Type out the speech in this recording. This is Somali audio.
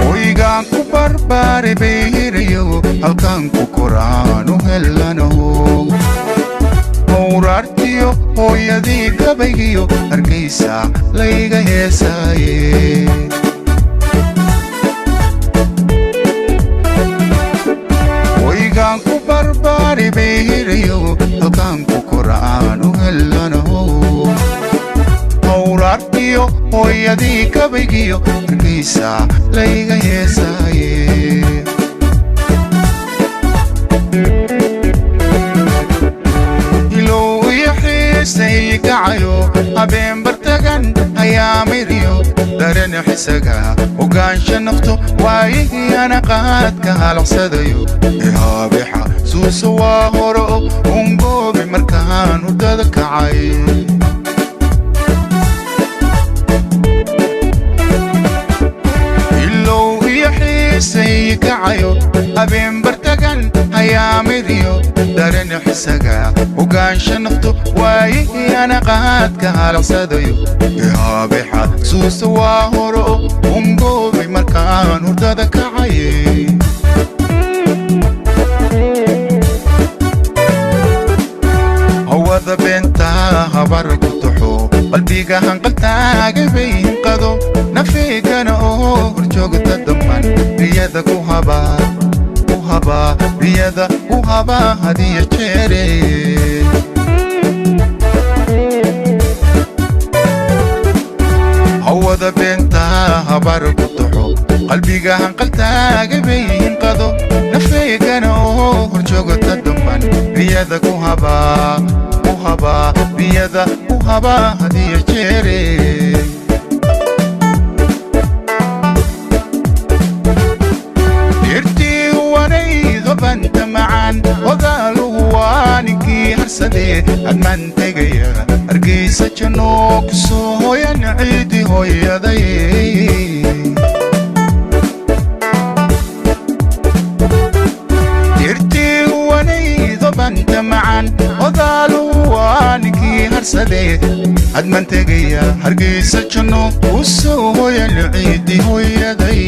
Hoygaan ku barbaaray bayhirayo, halkaan ku koraan u helanaho. Howraartiyo hooyadii gabaygiyo, Hargaysa layga heesaaye. Hoygaan ku barbaaray bayhirayo, halkaan ku koraan u helanaho. Howraartiyo hooyadii gabaygiyo, Hargaysa layga heesaaye. Ilow iyo xiisay kacayo, habeen bartagan hayaamiriyo, dareen xisaga ogaansha nafto, waayihii qaadka halacsadayo. Ihaabixa suusa waa horo ungoobi markaan hurdada kacay. Ilow iyo xiisay kacayo, habeen bartagan hayaamiriyo, dareen xisaga ogaansha nafto, waayihii qaadka halacsadayo. Ihaabixa suusa waa horo ungoobi markaan hurdada kacay. Hawada beentaa habar ku taxo, qalbiga hanqaltaaga bayhinqado, nafiigana oo horjoogta damman, riyada ku habaa ku habaa, riyada ku habaa hadiyo jeere. Hawada beentaa habar ku taxo, qalbiga hanqaltaaga bayhinqado, nafiigana oo horjoogta damman, riyada ku habaa ku habaa, riyada ku habaa hadiyo jeere. Dhirtii wanaydo banta macaan, odaaluhu waa ninkii harsadee. Hadmaan tegaya Hargaysa jannoo, ku soo hoyan ciidi hooyaday. Dhirtii wanaydo banta macaan, odaaluhu waa ninkii harsadee. Hadmaan tegaya Hargaysa janno, ku soo hoyan ciidi hooyaday.